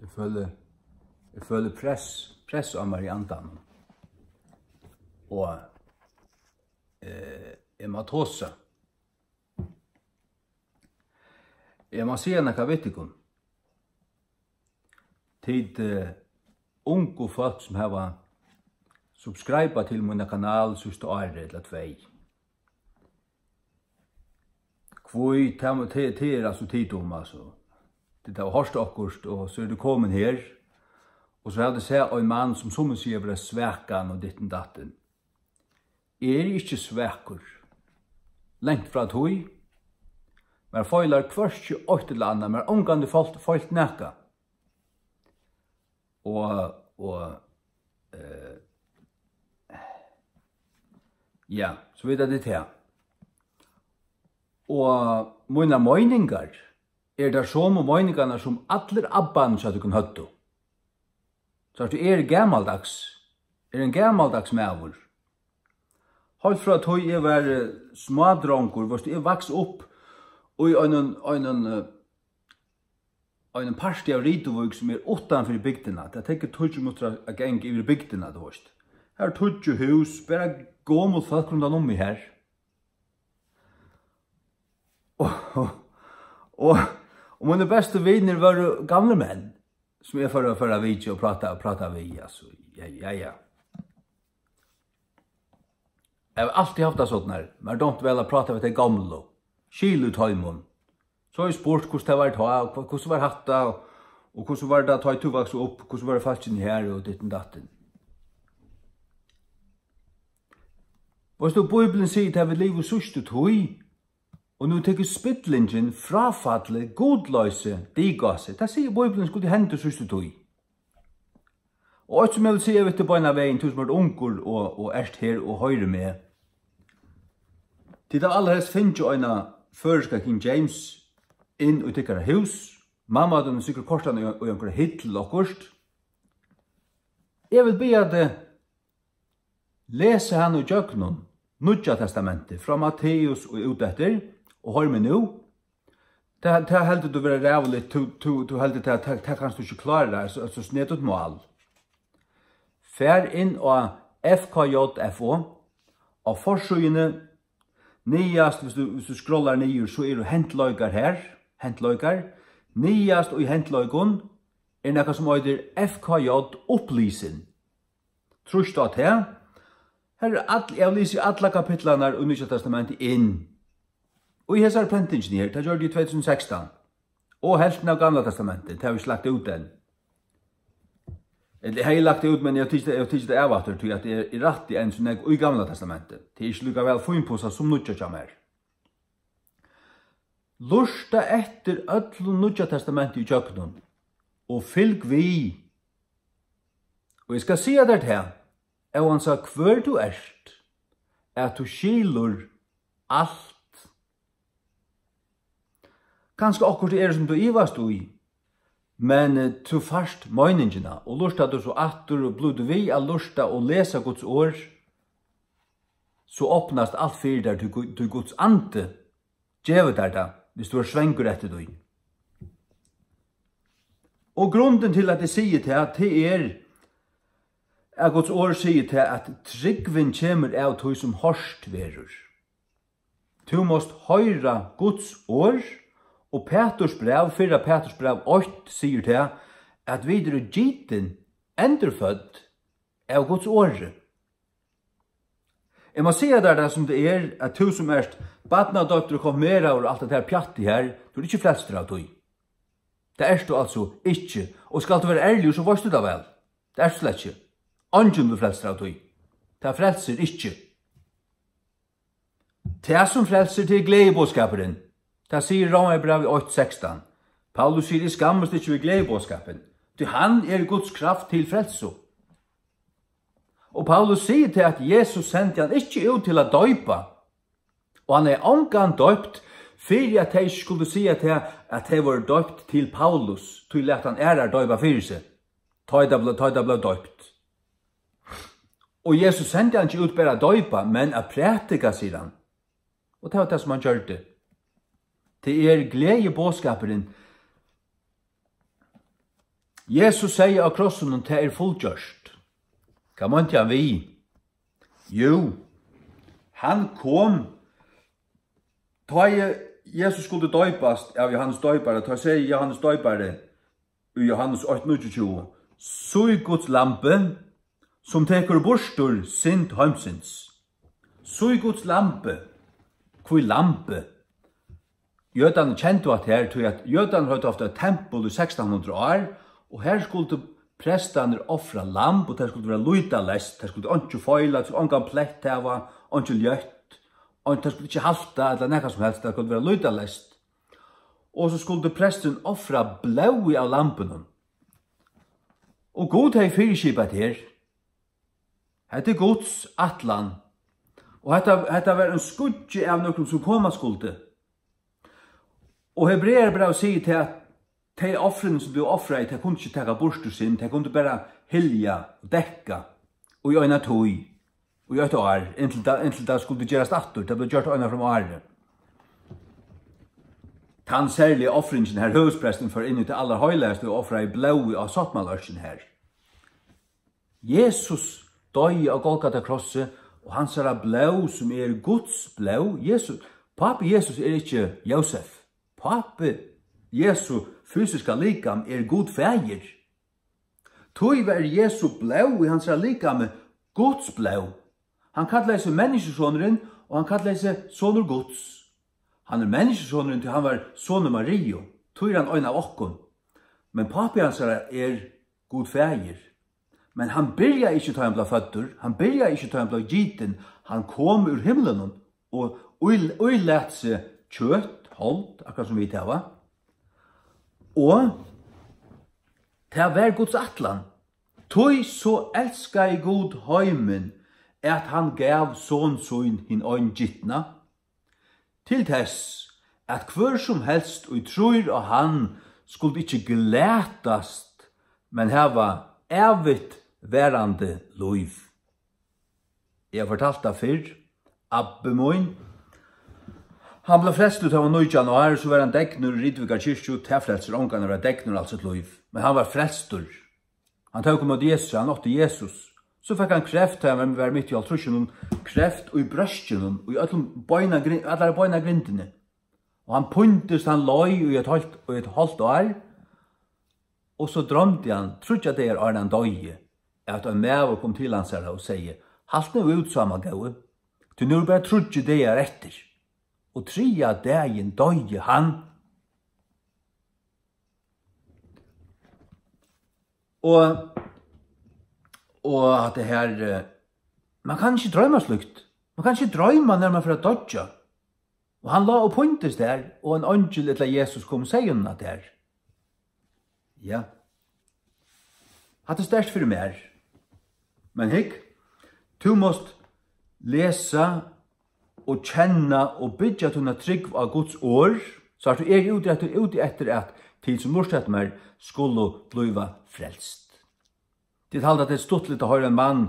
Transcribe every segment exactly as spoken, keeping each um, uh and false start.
Eg føli, eg føli press, press á mær í andanum. Og, eh, eg má tosa. Eg má siga nakað við tykkum. Tit, eh, ungu fólk sum hava subscribað til mína kanal síðsta ár ella tvey. Hví, tað, tað, tað er altso tit um, altso. Tit hava hoyrt okkurt, og so eru tit komin her, og so hava tit sæð ein mann, sum summi siga vera svakan og dittin dattin. Eg eri ikki svakur. Langt frá tí. Mær feilar hvørki eitt ella annað, mær ongantíð feilt, feilt nakað. Og, og, eh, ja, so vita tit tað. Og mínar meiningar eru tær somu meiningarnar, sum allir abbarnir hjá tykkum høvdu. So ert tú, eg eri gamaldags, eri ein gamaldags maður. Heilt frá tí eg var, eh, smádrongur, veitst tú, eg vaks upp í einum, einum, eh, einum parti av Rituvík, sum er uttan fyri bygdina. Tað tekur tíggju minuttir at, at ganga yvir bygdina, tú veitst. Har eru tíggju hús, bara gomul fólk rundan um meg har. Og, og, og, og mínir bestu vinir vóru gamlir menn, sum eg fór at, fór at vitja og práta, práta við, altso. Ja, ja, ja. Eg havi altíð havt tað sovorðið, mær dámdi væl at práta við tey gomlu, skil í teimum. So havi eg spurt, hvussu tað var tá, og hva, hvussu var hatta, og, og hvussu var tað tá, ið tú vaks upp, hvussu vóru fólkini har, og dittin dattin. Veitst tú, Bíblian sigur, at vit liva í síðstu tíð, og nú tekur spillingin, fráfallið, gudloysið, dik á seg. Tað sigur Bíblian skuldi henda í síðstu tíð. Og eitt, sum eg vil siga við teg beinan vegin, tú sum ert ungur og, og ert her og hoyrir meg. Tit hava allarhelst fingið eina føroyska King James inn í tykkara hús. Mamma tín hevur sikkurt koyrt hana í, í onkra hill til okkurt. Eg vil biðja teg, lesa hana ígjøgnum Nýggja Testamentið, frá Matteus og út eftir, og hoyr meg nú. Tað, tað heldur tú vera ræðuligt, tú, tú, tú heldur tað, tað, tað kanst tú ikki klára, so, so snedigt mál. Far inn á F K J F O, á forsíðuni, niðast, viss tú, viss tú skrollar niður, so eru hentleikar har, hentleikar. Niðast í hentleikum er nakað, sum eitur F K J Upplýsing. Trýst á tað. Her er all, eg havi lisið allar kapitlarnar í Nýggja Testamenti inn. Og í hesari prentingini her, tað gjørdi eg í tvey túsund og sekstan. Og helvtina av Gamla Testamenti, tað havi eg ikki lagt út enn. Ella, eg hevði lagt tað út, men eg havi tikið, eg havi tikið tað av aftur, tí at eg, eg rætti enn so nógv í Gamla Testamenti. Tað er ikki líka væl fínpussað sum nýggja hjá mær. Lurta eftir øllum Nýggja Testamenti ígjøgnum og fylg við. Og eg skal siga tær tað, óansæð hvør tú ert, at tú skilur alt. Kanska okkurt er, sum tú ivast í, men, eh, tú fært meiningina, og lurtar tú so aftur og blívur tú við at lurta og lesa Guds orð, so opnast alt fyri tær, tí Gu-, tí Guds andi gevur tær tað, viss tú ert svangur eftir tí. Og grundin til, at eg sigi tað, tað er, at Guds orð sigur tað, at trúgvin kemur av tí, sum hoyrt verður. Tú mást hoyra Guds orð, og Pæturs bræv, fyrra Pæturs bræv eitt, sigur tað, at vit eru gitin, endurfødd av Guds orði. Eg má siga tær tað, sum tað er, at tú, sum ert barnadoyptur og konfirmeraður og alt tað har pjattið har, tú ert ikki frelstur av tí. Tað ert tú altso ikki. Og skalt tú vera ærligur, so veitst tú tað væl. Tað ert tú slett ikki. Eingin verður frelstur av tí. Tað frelsir ikki. Tað, sum frelsir, tað er gleðiboðskapurin. Tað sigur Rómarbrævið eitt sekstan. Paulus sigur: "Eg skammist ikki við gleðiboðskapin, tí hann er Guds kraft til frelsu." Og Paulus sigur tað, at Jesus sendi hann ikki út til at doypa, og hann hevði ongan doypt, fyri at tey ikki skuldu siga tað, at tey vóru doypt til Paulus, tí læt hann aðrar doypa fyri seg, tá ið tað bleiv, tá ið tað bleiv doypt. Og Jesus sendi hann ikki út bara at doypa, men at prædika, sigur hann. Og tað var tað, sum hann gjørdi. Tað er gleðiboðskapurin. Jesus segði á krossinum: "Tað er fullgjørt." Hvat meinti hann við? Jú, hann kom, tá ið Jesus skuldi doypast av Jóhannes doypara, tá segði Jóhannes doypari í Jóhannes eitt níggjuogtjúgu: "Síg Guds lambi, sum tekur burtur synd heimsins." Síg Guds lambi. Hví lambi? Jødarnir kendu hatta her, tí at jødarnir høvdu havt eitt tempul í sekstan hundrað ár, og her skuldu prestarnir ofra lamb, og tað skuldi vera lýtaleyst, tað skuldi einki feila, tað skuldi ongan plett hava, einki ljótt, og tað skuldi ikki halta ella nakað sum helst, tað skuldi vera lýtaleyst. Og so skuldi presturin ofra blóðið av lambinum. Og Gud hevði fyriskipað her. Hetta er Guds ætlan. Og hetta, hetta var ein skuggi av nøkrum, sum koma skuldi. Og Hebrearabrævið sigur tað, at tey ofrini, sum blivu ofraði, tey kundu ikki taka burtur synd, tey kundu bara hylja og dekka í eina tíð, í eitt ár, inntil tað, inntil tað skuldi gerast aftur. Tað bleiv gjørt eina ferð um árið. Tann serliga ofringin, har høvuðspresturin fór inn í tað allarheilagasta og ofraði blóðið á sáttmálaørkini har. Jesus doyði á Golgata krossi, og hansara blóð, sum er Guds blóð, Jesus, pápi Jesus er ikki Jósef. Pápi Jesu fysiska likam er Gud Faðir. Tí var Jesu blóð í hansara likami Guds blóð. Hann kallaði seg Menniskjusonurin, og hann kallaði seg Sonur Guds. Hann er Menniskjusonurin, tí hann var sonur Mariu. Tí er hann ein av okkum. Men pápi hansara er Gud Faðir. Men hann byrjaði ikki, tá hann bleiv føddur. Hann byrjaði ikki, tá hann bleiv gitin. Hann kom úr himlinum og í-, ílæt seg kjøt, hold, akkurát sum vit hava. Og tað var Guds ætlan. Tí so elskaði Gud heimin, at hann gav son sín hin eingitna, til tess, at hvør sum helst, ið trýr á hann, skuldi ikki glatast, men hava ævigt varandi lív. Eg havi fortalt tað fyrr. Abbi mín, hann bleiv frelstur, tá hann var nítjan ár, so var hann degnur í Rituvíkar kirkju. Tað frelsir ongan at vera degnur alt sítt lív, men hann var frelstur. Hann tók ímóti Jesusi, hann átti Jesus. So fekk hann kreft, tá hann var mitt í hálvtrýssunum, kreft í brjóskinum, í øllum beinagrin-, allari beinagrindini. Og hann píntist, hann leið í eitt hálvt, í eitt hálvt ár, og so droymdi hann, tríggjar dagar áðrenn hann doyði, at ein maður kom til hansara og segði: "Halt nú út, Sámal góði, tí nú eru bara tríggir dagar eftir." Og triðja dagin doyði hann. Og, og hatta her, eh, man kann ikki droyma slíkt. Man kann ikki droyma, nær man fer at doyggja. Og hann lá og píntist har, og ein eingil ella Jesus kom og segði honum hatta her. Ja. Hatta er sterkt fyri mær. Men hygg, tú mást lesa og kenna og byggja tína trúgv á Guds orð, so at tú er úti eftir, úti eftir, at tit sum lurta eftir mær skulu blíva frelst. Tit halda, at tað er stuttligt at hoyra ein mann,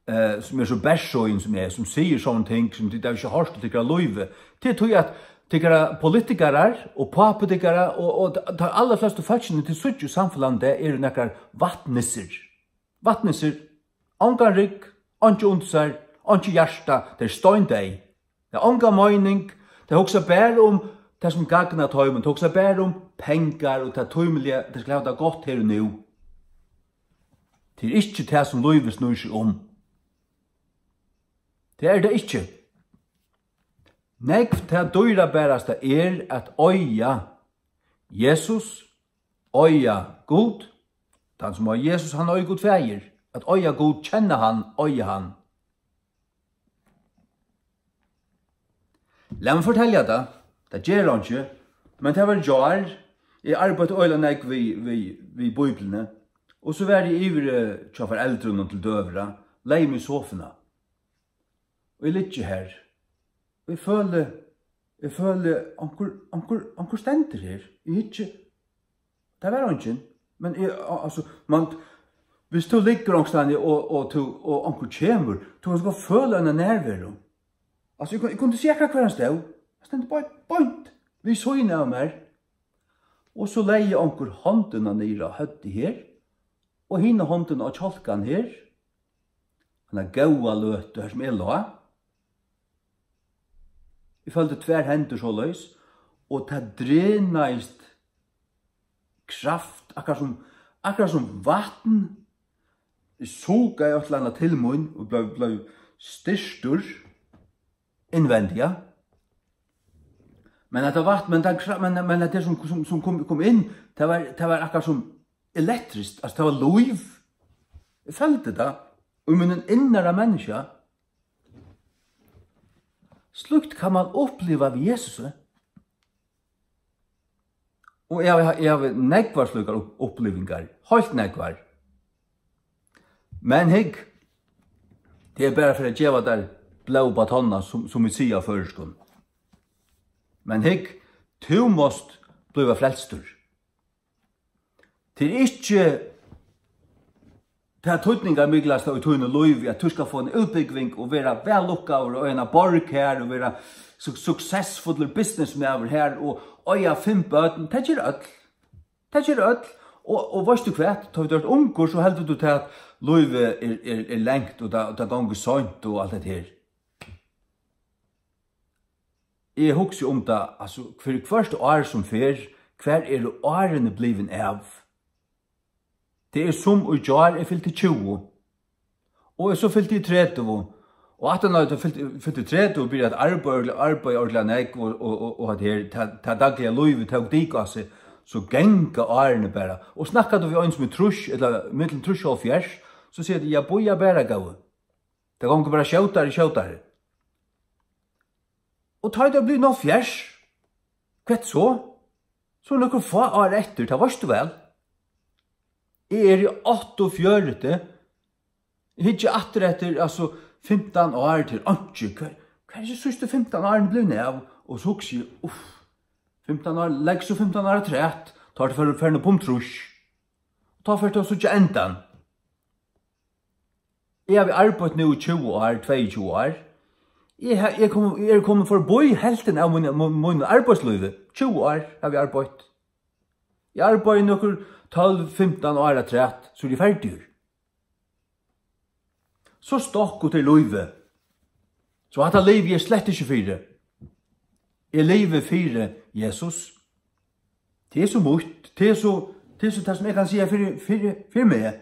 eh, sum er so bersøgin sum eg, sum sigur sovorðin ting, sum tit hava ikki hoyrt í tykkara lívi. Tað er tí, at tykkara politikarar og pápi tykkara og, og t-, teir allarflestu fólkini, tit síggja í samfelagnum í dag, eru nakrar vatnnissir. Vatnnissir, ongan rygg, einki undir sær, einki hjarta, tey eru steindeyð. Tey hava onga meining, tey hugsa bara um tað, sum gagnar teimum, tey hugsa bara um pengar og tað tímiliga, tey skulu hava tað gott her og nú. Tað er ikki tað, sum lívið snýr seg um. Tað er tað ikki. Nógv tað dýrabarasta er at eiga Jesus, eiga Gud. Tann sum eigur Jesus, hann eigur Gud Faðir. At eiga Gud, kenna hann, eiga hann. Lat meg fortelja tað. Tað ger einki, men tað var í gjár. Eg arbeiddi øgiliga nógv við, við, við Bíbliuni. Og so var eg yviri, eh, hjá foreldrunum til døgurða, legði meg í sofuna. Og eg liggi har. Og eg føli, eg føli, onkur, onkur, onkur stendur her. Eg hyggi. Tað var eingin. Men eg, al-, altso, man, viss tú liggur onkustaðni og, og tú, og onkur kemur, tú kanst gott føla eina nærveru. Altso, eg kun-, eg kundi siga akkurát, hvar hann stóð. Hann stendur beint, beint við síðuna av mær. Og so legði onkur hondina niður á høvdið her, Og hina hondina á kjálkan her, hana góða løtu, har sum eg lá. Eg føldi tvær hendur soleiðis, og tað drenaðist kraft, akkurát sum, akkurát sum vatn, eg sugaði eitt ella annað til mín og bleiv, bleiv styrktur innvendiga. Men hetta vatn, men, tann kra-, men, men hetta sum, sum, sum kom, kom inn, tað var, tað var akkurát sum elektriskt, altso tað var lív. Eg føldi tað í mínum innara menniskja. Slíkt kann mann uppliva við Jesusi. Og eg havi, eg havi nógvar slíkar upp-, upplivingar, heilt nógvar. Men hygg, tað er bara fyri at geva tær blóð uppá tonnina, sum, sum vit siga á føroyskum. Men hygg, tú mást blíva frelstur. Tað er ikki tað týdningarmiklasta í tínum lívi, at tú skal fáa eina útbúgving og vera vellukkaður og eina borg her og vera su-, suksessfullur businessmaður her og eiga fimm børn. Tað gera øll. Tað gera øll. Og, og veitst tú hvat? Tá tú ert ungur, so heldur tú tað, at lívið er, er, er langt, og tað, og tað gongur seint og alt hetta her. Eg hugsi um tað, altso, fyri hvørt ár sum fer, hvar eru árini blivin av? Tað er sum í gjár, eg fylti tjúgu. Og so fylti eg tretivu. Og aftan á eg fylti, fylti tretivu, byrjaði at arbeiða, arbeiða ordiliga nógv og, og, og, og hatta her, tað, tað dagliga lívið tók dik á seg, so ganga árini bara. Og snakkar tú við ein sum er trýss, ella millum trýss og hálvfjerðs, so siga tey, "Ja, bíða bara, góði. Tað gongur bara skjótari, skjótari." Og tá ið tú ert blivin hálvfjerðs, hvat so? So eru nøkur fá ár eftir, tað veitst tú væl. Eg eri áttaogfjøruti, eg hyggi aftur eftir, altso, fimtan ár til einki. Hvar, hvar eru hesi síðstu fimtan árini blivin av? Og so hugsi eg, uff, fimtan ár, legg so fimtan ár afturat, tá ert tú farin, farin upp um trýss. Tá fert tú at síggja endan. Eg havi arbeitt nú í tjúgu ár, tveyogtjúgu ár. Eg ha-, eg kom, eg eri komin forbí helvtina av mín, mín, mín arbeiðslívi. Tjúgu ár havi eg arbeitt. Eg arbeiði nøkur tólv, fimtan ár afturat, so eri eg ferdigur. So stokka tey lívið. So hatta livi eg slett ikki fyri. Eg livi fyri Jesus. Tað er so mítt, tað er so, tað er so tað, sum eg kann siga fyri, fyri, fyri meg.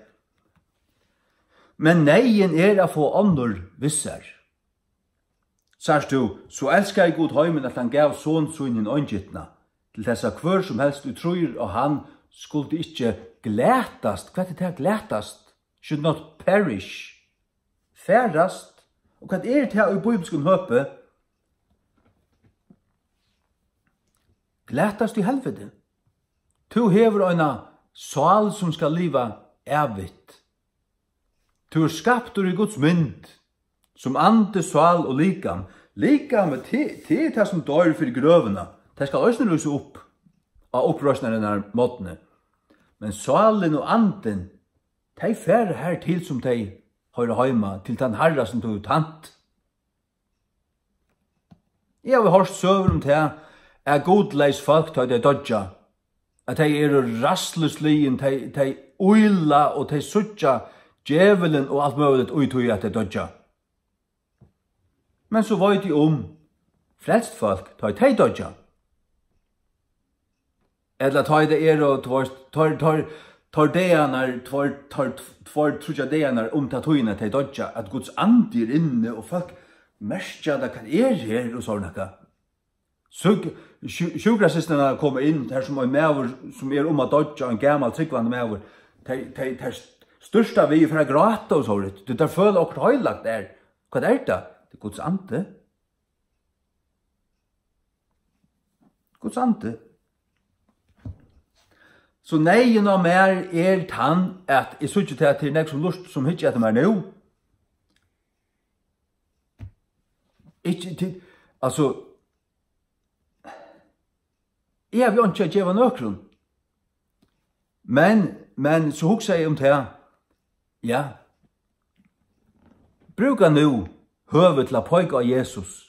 Men neyðin er at fáa onnur við sær. Sært tú, so elskaði Gud heimin, at hann gav son sín hin eingitna, til tess at hvør sum helst, ið trýr á hann, skuldi ikki glatast. Hvat er tað, glatast? Should not perish. Farast. Og hvat er tað í bíbilskum høpi? Glatast í helviti. Tú hevur eina sál, sum skal liva ævigt. Tú ert skaptur í Guds mynd, sum andi, sál og likam. Likamið, tað, tað er tað, sum doyr fyri grøvina. Tað skal eisini rísa upp á uppreisnarinnar morgni. Men sálin og andin, tey fara har til, sum tey hoyra heima, til tann Harra, sum tú hevur tænt. Eg havi hoyrt søgur um tað, at gudleys fólk, tá tey doyggja, at tey eru ræðslusligin, tey, tey ýla og tey síggja djevulin og alt møguligt í tí, at tey doyggja. Men so veit eg um frelst fólk, tá tey doyggja. Ella tá ið tað eru tveir, tveir, tveir, tveir dagarnar, tveir, tveir, tveir, tríggjar dagarnar um ta tíðina, tey doyggja, at Guds andi er inni, og fólk merkja tað, hvat er her, og so er nakað. Sjúk-, sjú-, sjúkrasysturnar koma inn, har sum ein maður, sum er um at doyggja, ein gamal trúgvandi maður, tey, tey, tey st-, stúra við, fara at gráta og so, tí tey føla okkurt heilagt er. Hvat er tað? Tað er Guds andi. Guds andi. So neyðin á mær er tann, at eg síggi tað, at tað er nógv sum lurta, sum hyggja eftir mær nú. Ikki til, altso, eg havi einki at geva nøkrum. Men, men so hugsaði eg um tað, ja, brúka nú høvið til at peika á Jesus.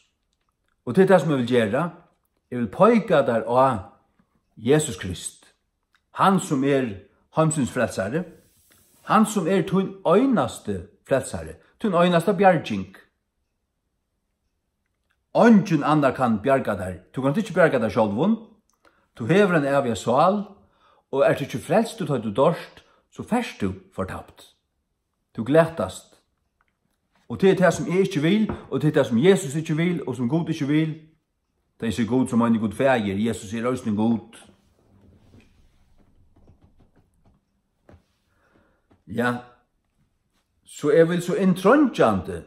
Og tað er tað, sum eg vil gera. Eg vil peika tær á Jesus Krist. Hann, sum er heimsins frelsari. Hann sum er tín einasti frelsari, tín einasta bjarging. Eingin annar kann bjarga tær. Tú kanst ikki bjarga tær sjálvum. Tú hevur eina æviga sál, og ert tú ikki frelstur, tá tú doyrt, so fert tú fortapt. Tú glatast. Og tað er tað, sum eg ikki vil, og tað er tað, sum Jesus ikki vil, og sum Gud ikki vil. Tá eg sigi Gud, so meini eg Gud Faðir. Jesus er eisini Gud. Ja. So eg vil so inntreingjandi,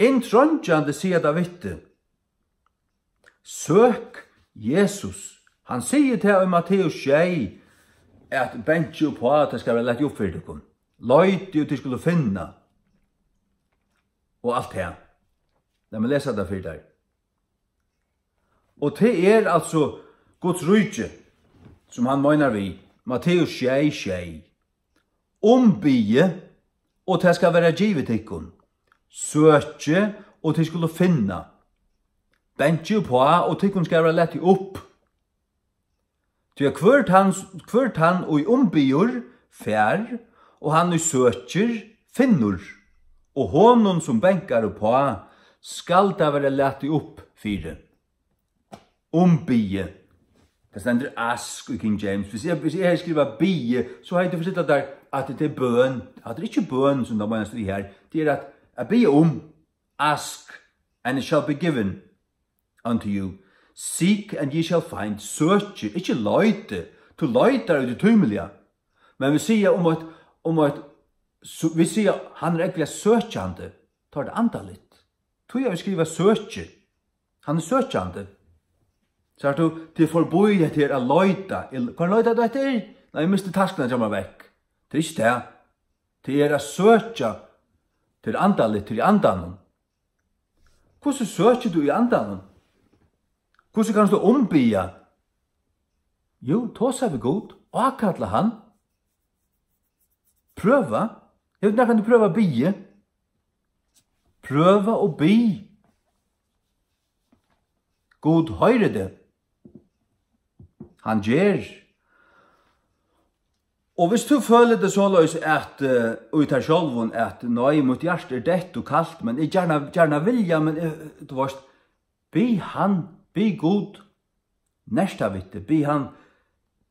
inntreingjandi siga tað við teg. Søk Jesus. Hann sigur tað í Matteus sjey, at bankið uppá, at tað skal vera latið upp fyri tykkum. Leitið, og tit skulu finna. Og alt tað. Lat meg lesa tað fyri tær. Og tað er altso Guds ríki, sum hann meinar við. Matteus sjey, sjey. Umbiðið, og tað skal vera givið tykkum. Søkið, og tit skulu finna. Bankið uppá, og tykkum skal vera latið upp. Tí at hvør tann, hvør tann, ið umbiður, fær, og hann, ið søkir, finnur, og honum, sum bankar uppá, skal tað vera latið upp fyri. Umbiðið. Tað stendur ask í King James. Hvis eg, hvis eg hevði skrivað biðið, so hevði tú forstått tað, at tað er bøn. At tað er ikki bøn, sum tað meinast við her. Tað er at, at biðja um. Ask, and it shall be given unto you. Seek, and ye shall find. Søkið, ikki leitið. Tú leitar í tí tímiliga. Men vit siga um eitt, um eitt, so, vit siga, hann er ógvuliga søkjandi. Tá er tað andaligt. Tí havi eg skrivað søkið. Hann er søkjandi. Sært tú, tað er forbí hetta her at leita. Eg, hvar leita tú eftir? Nei, eg misti taskuna hjá mær vekk. Tað er ikki tað. Tað er at søkja. Tað er andaligt, tað er í andanum. Hvussu søkir tú í andanum? Hvussu kanst tú umbiðja? Jú, tosa við Gud, ákalla hann. Prøva. Hevur tú nakrantíð prøvað at biðja? Prøva og bið. Gud hoyrir teg. Hann ger. Og hvis tú følir teg soleiðis at, eh, í tær sjálvum, at nei, mítt hjarta er deytt og kalt, men eg gjarna, gjarna vilja, men eg, tú veist, bið hann, bið Gud, nerta við teg, bið hann,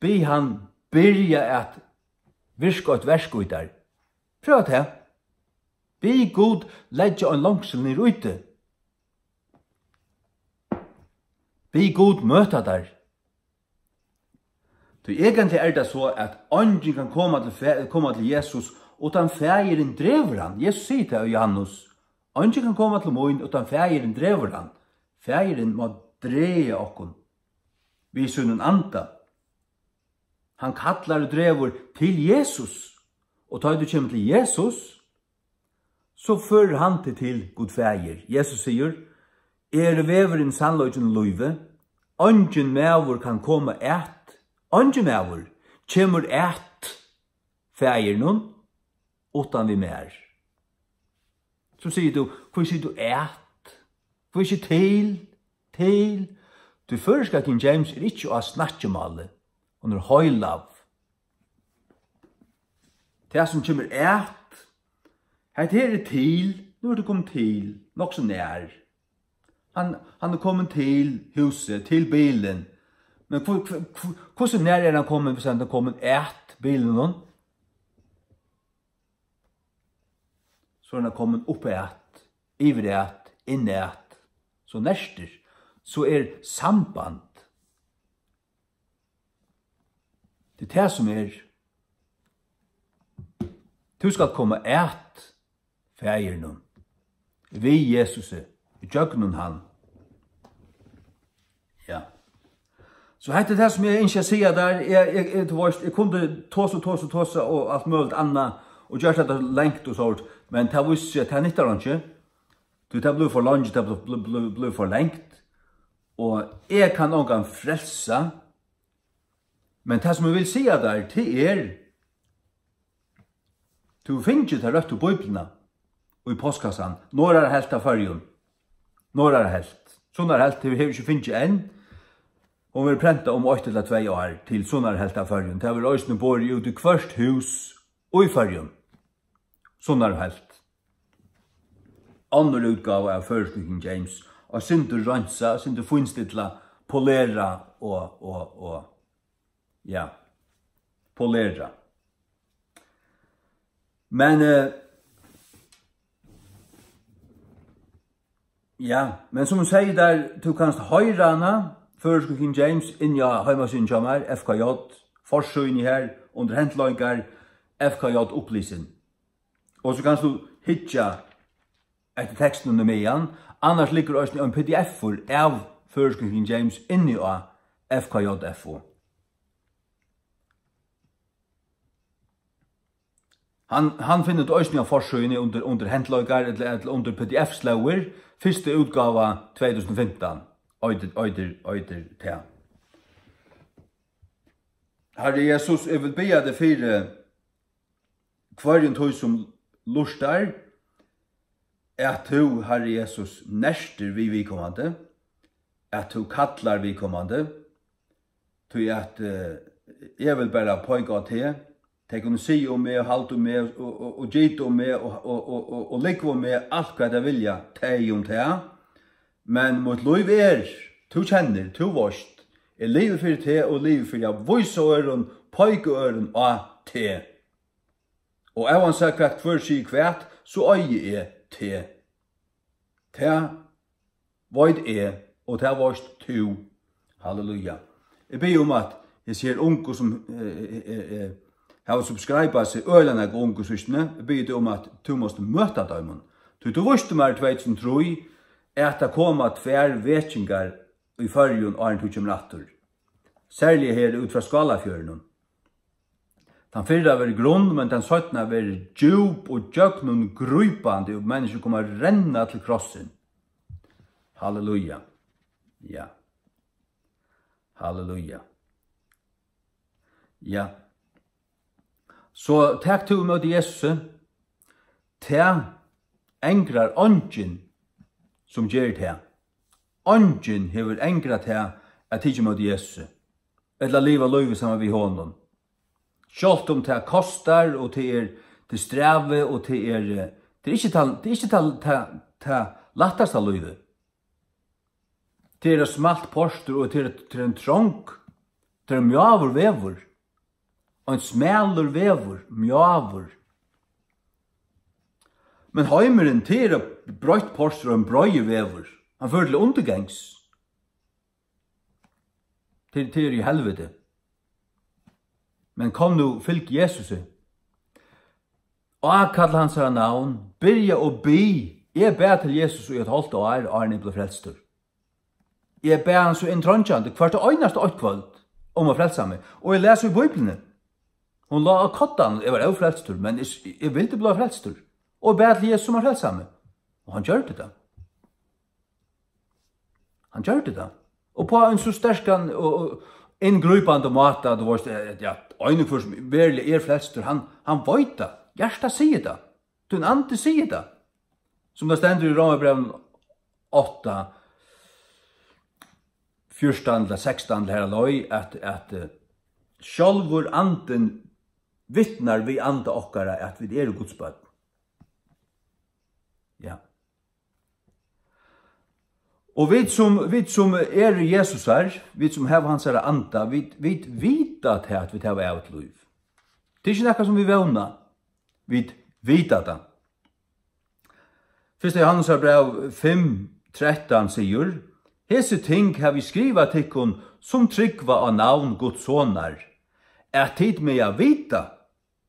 bið hann byrja at virka eitt verk í tær. Prøva tað. Bið Gud leggja ein longsul niður í teg. Bið Gud møta tær. Tí eigentliga er tað so, at eingin kann koma til fa-, koma til Jesus, uttan Faðirin dregur hann. Jesus sigur tað í Johannes: "Eingin kann koma til mín, uttan Faðirin dregur hann." Faðirin má draga okkum við sínum anda. Hann kallar og dregur til Jesus. Og tá ið tú kemur til Jesus, so førir hann teg til Gud Faðir. Jesus sigur: "Eg eri vegurin, sannleikin og lívið. Eingin maður kann koma at, eingin maður kemur at Faðirinum, uttan við mær." So sigur tú: "Hví sigur tú at? Hví ikki til? Til?" Tí føroyska King James er ikki á snakkimáli. Hon er heilav. Tað sum kemur at, hetta her er til, nú ert tú komin til, nokk so nær. Hann, hann er komin til húsið, til bilin. Men hvu-, hvu-, hvu-, hvussu nær er hann komin, hvis hann er komin at bilinum? So er hann komin upp at, yvir at, inn at. So nertur. So er samband. Tað er tað, sum er. Tú skalt koma at Faðirinum við Jesusi, ígjøgnum hann. Ja. So hetta er tað, sum eg ynski at siga tær. Eg, eg, eg, tú veist, eg kundi tosa og tosa og tosa og alt møguligt annað, og gjørt hetta langt og sovorðið, men tað vísir seg, at tað nyttar einki. Tí tað blívur for leingi, tað blívur, blívur, blívur, blívur for langt. Og eg kann ongan frelsa. Men tað, sum eg vil siga tær, tað er, tú hevur fingið ta røttu Bíbliuna í postkassan, norðara helvt av Føroyum. Norðara helvt. Sunnara helvt hevur, hevur ikki fingið enn. Hon verður prentað um eitt ella tvey ár til sunnara helvt av Føroyum. Tað verður eisini borið út í hvørt hús í Føroyum. Sunnar heilt. Onnur útgáva av føroysku King James. Og sindur reinsa, sindur fínstilla, polera og, og, og, ja, polera. Men, eh, ja, men sum hon segði der, tú kanst hoyra hana, føroysku King James, inni á heimasíðuni hjá mær, F K J, forsíðuni her, undir hentleikar, F K J upplisin. Og so kanst tú hyggja eftir tekstinum í miðjan, annars liggur eisini ein P D F-ur av føroysku King James inni á F K J F O. Hann, hann finnur tú eisini á forsíðuni undir, undir hentleikar ella, ella undir P D F-slóðir, fyrsta útgáva tvey túsund og fimtan, eitur, eitur, eitur tað. Harri Jesus, eg vil biðja teg fyri hvørjum tí sum lurtar, at tú, Harri Jesus, nertir við viðkomandi, at tú kallar viðkomandi, tí at, eh, eg vil bara peika á teg, tey kunnu siga um meg og halda um meg og, og, og gita um meg og, og, og, og, og lúgva um meg alt hvat tey vilja, tey um tað, men mítt lív er, tú kennir, tú veitst, eg livi fyri teg og livi fyri at vísa øðrum, peika øðrum á teg. Og óansæð hvat hvør sigur hvat, so eigi eg teg. Tað veit eg, og tað veitst tú. Halleluja. Eg biði um, at hesi her ungu, sum, eh, eh, eh, eh, hava subscribað seg, øgiliga nógv ungu systkini, eg biði teg um, at tú mást møta teimum. Tí tú vísti mær í tvey túsund og trý, at tað koma tvær vekingar í Føroyum, áðrenn tú kemur aftur. Serliga her út frá Skálafjørðinum. Tann fyrra verður grunn, men tann seinna verður djúp og gjøgnumgrípandi, og menniskju koma at renna til krossin. Halleluja. Ja. Halleluja. Ja. So tak tú ímóti Jesusi. Tað angrar eingin, sum ger tað. Eingin hevur angrað tað at tikið ímóti Jesusi, ella liva lívið saman við honum. Sjálvt um tað kostar, og tað er, tað er strævið, og tað er, eh, tað er ikki tað, tað er ikki tað, tað, tað lættasta lívið. Tað er eitt smalt portur, og tað er, tað er ein trong, tað er ein mjáur vegur. Ein smalur vegur, mjáur. Men heimurin, tað er eitt breitt portur og ein breiður vegur. Hann førir til undirgangs. Tað, tað er í helviti. Men kom nú, fylg Jesusi. Ákalla hansara navn, byrja og bið. Eg bað til Jesus í eitt hálvt ár, áðrenn eg bleiv frelstur. Eg bað hann so inntrongandi hvørt einasta eitt kvøld um at frelsa meg. Og eg las í Bíbliuni. Hon lá á koddanum, eg var ófrelstur, men eg, eg vildi blíva frelstur. Og bað til Jesus um at frelsa meg. Og hann gjørdi tað. Hann gjørdi tað. Og á ein so sterkan og, og inngrípandi máta, tú veitst, at, ja, ein og hvør sum veruliga er frelstur, hann, hann veit tað. Hjartað sigur tað. Tín andi sigur tað. Sum tað stendur í Rómarbrævinum átta, fjúrtan til sekstan, har er løg, at, at, eh, sjálvur andin vitnar við anda okkara, at vit eru Guds børn. Ja. Og vit sum, vit sum eru Jesusar, vit sum hava hansara anda, vit, vit vita tað, at vit hava ævigt lív. Tað er ikki nakað sum vit vóna, vit vita tað. Fyrsta Jóhannesar bræv fimm trettan sigur: "Hesi ting havi eg skrivað tykkum, sum trúgva á navn Guds sonar, at tit mega vita,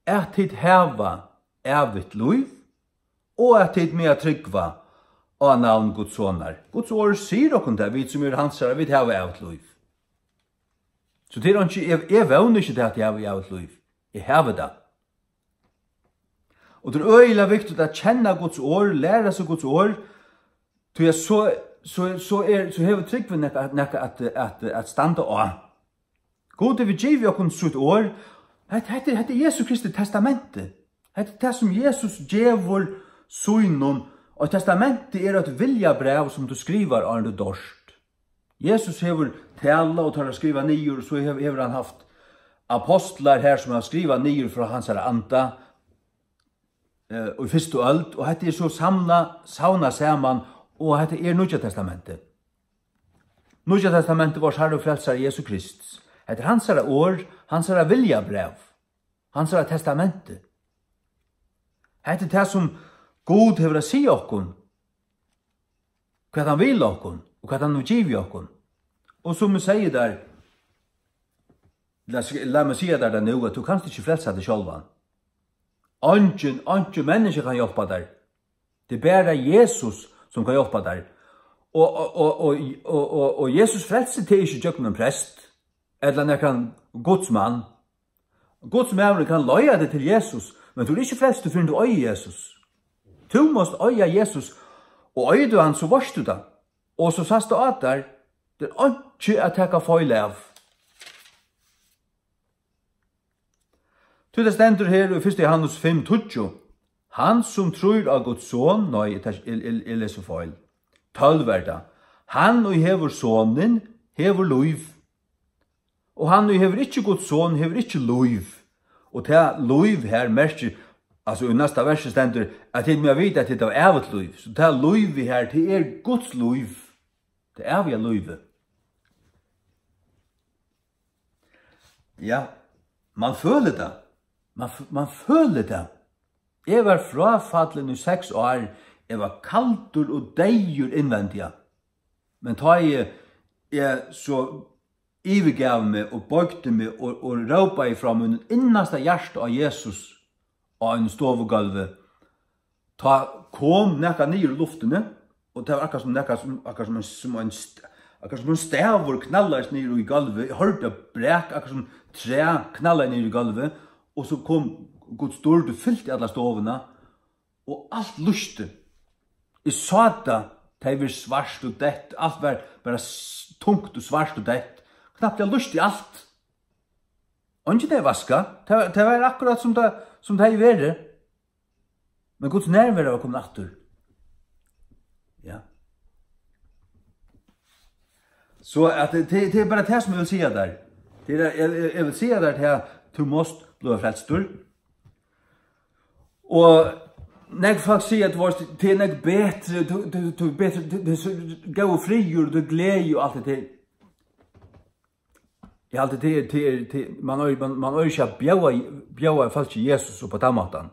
at tit hava ævigt lív, og at tit mega trúgva á navn Guds sonar." Guds orð sigur okkum tað, vit sum eru hansara, vit hava ævigt lív. So tað er einki, eg, eg vóni ikki tað, at eg havi ævigt lív. Eg havi tað. Og tað er øgiliga viktigt at kenna Guds orð, læra seg Guds orð, tí at so, so, so er, so hevur trúgvin nakað, nakað at, at, at standa á. Gud hevur givið okkum sítt orð. Hetta, hetta er, hetta er Jesu Kristi testamenti. Hetta er tað, sum Jesus gevur sínum. Og testamenti er eitt viljabræv, sum tú skrivar, áðrenn tú doyrt. Jesus hevur talað, og teir hava skrivað niður, og so hevur, hevur hann havt apostlar her, sum hava skrivað niður frá hansara anda, eh, í fyrstu øld, og hetta er so samla-, savnað saman, og hetta er Nýggja Testamentið. Nýggja Testamentið, vors Harra og Frelsara Jesu Krist. Hetta er hansara orð, hansara viljabræv, hansara testamenti. Hetta er tað, sum Gud hevur at siga okkum, hvat hann vil okkum, og hvat hann hevur givið okkum. Og sum eg sigi tær, lat, lat meg siga tær tað nú, at tú kanst ikki frelsa teg sjálvan. Eingin, eingin menniskja kann hjálpa tær. Tað er bara Jesus, sum kann hjálpa tær. Og, og, og, og, og, og, og Jesus frelsir teg ikki gjøgnum ein prest, ella nakran gudsmann. Gudsmaðurin kann leiða teg til Jesus, men tú ert ikki frelstur, fyrr enn tú eigur Jesus. Tú mást eiga Jesus, og eigur tú hann, so veitst tú tað. Og so sæst tú á tær, tað er einki at taka feil av. Tí tað stendur her í fyrsta Jóhannes fimm tíggju: Hann sum trýr á Guds Son, nei, eg, eg, eg, eg lesi feil. Tólv er tað. Hann, ið hevur Sonin, hevur lív. Og hann, ið hevur ikki Guds Son, hevur ikki lív. Og tað lív her merkir, altso, í næsta versi stendur, at tit mega vita, at tit hava ævigt lív. So tað lívið her, tað er Guds lív. Tað æviga lívið. Ja, man følir tað. Man f-, man følir tað. Eg var fráfallin í seks ár. Eg var kaldur og deyður innvendiga. Men tá eg, eg so yvirgav meg og boygdi meg og, og rópaði frá mínum innasta hjarta á Jesus á einum stovugólvi, tá kom nakað niður í luftini, og tað var akkurát sum nakað sum, akkurát sum ein, sum ein st-, akkurát sum ein stavur knallaðist niður í gólvið. Eg hoyrdi eitt brak, akkurát sum træ knallaði niður í gólvið, og so kom Guds dýrd og fylti alla stovuna, og alt lýsti. Eg sá tað, tað var svart og deytt, alt var bara s-, tungt og svart og deytt. Knappliga lýsti alt. Eingin hevði vaskað. Tað, tað var akkurát sum tað, sum tað hevði verið. Men Guds nærvera var komin aftur. Ja. So at tað, tað, tað er bara tað, sum eg vil siga tær. Tað er, eg, eg, eg vil siga tær, at tú mást blíva frelstur. Og nógv fólk siga, at, veitst, tað er nógv betri, tú, tú, tú betri, tú, tú, so góður friður, tú gleði og alt tað. Eg haldi, tað er, tað er, tað, man eigur, man, man eigur ikki at bjóða, bjóða fólki Jesus upp á tann mátan.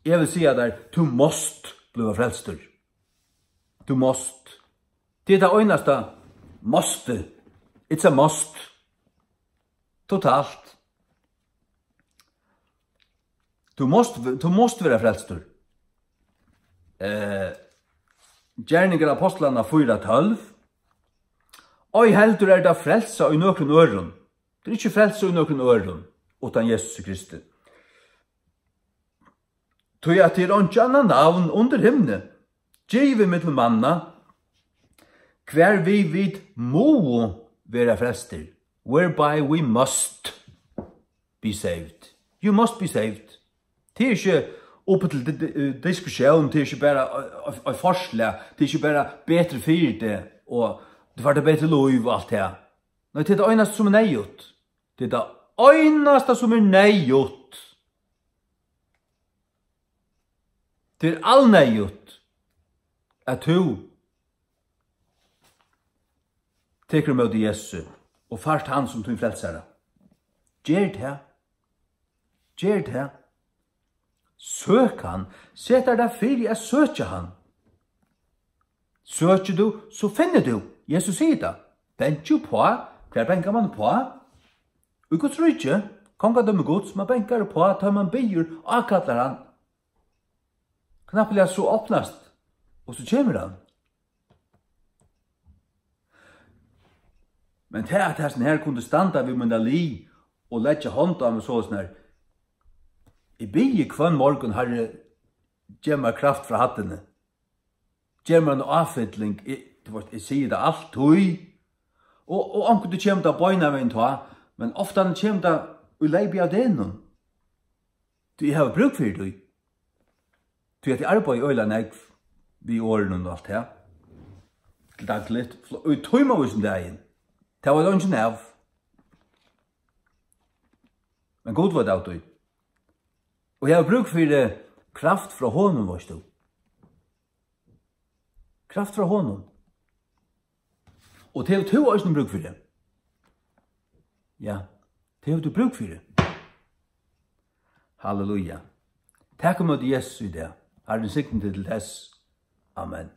Eg vil siga tær, tú mást blíva frelstur. Tú mást. Tað er tað einasta mástið. It's a must. Totalt. Tú mást, tú mást vera frelstur. Eh, Gerningar Ápostlanna fýra tólv. Ei heldur er tað frelsa í nøkrum øðrum. Tað er ikki frelsa í nøkrum øðrum uttan Jesus Kristi. Tí at tað er einki annað navn undir himni givið millum manna, hvar við vit mugu vera frelstir, whereby we must be saved. You must be saved. Tað er ikki uppi til di-, di-, diskussión, tað er ikki bara ei, ei, ei forslag, tað er ikki bara betri fyri teg, og tú fært tað betri lív og alt tað. Nei, tað er tað einasta sum er neyðugt. Tað er tað einasta sum er neyðugt. Tað er alneyðugt, at tú tekur ímóti Jesusi og fært hann sum tín frelsara. Ger tað. Ger tað. Søk hann. Set tær tað fyri at søkja hann. Søkir tú, so finnur tú. Jesus sigur tað. Banka uppá. Hvar bankar man uppá? Í Guds ríki. Kongadømi Guds. Man bankar uppá, tá man biður, ákallar hann. Knappliga so opnast, og so kemur hann. Men tað, at hesin her kundi standa við mína lið og leggja hond á meg soleiðis her, eg biði hvønn morgun: Harri, gev mær kraft frá hæddini. Gev mær eina áfylling. Eg, tú veitst, eg sigi tað altíð. Og, og onkuntíð kemur tað beinanvegin tá, men ofta kemur tað í leypi av degnum. Tí eg havi brúk fyri tí. Tí at eg arbeiði øgiliga nógv við orðunum og alt tað. Til dagligt, fl-, í tímavís um dagin. Tað veit eingin av. Men Gud veit av tí. Og eg havi brúk fyri Kraft frá honum, veitst tú. Kraft frá honum. Og tað hevur tú eisini brúk fyri. Ja, tað hevur tú brúk fyri. Halleluja. Tak ímóti Jesus í dag. Harrin signi teg til tess. Amen.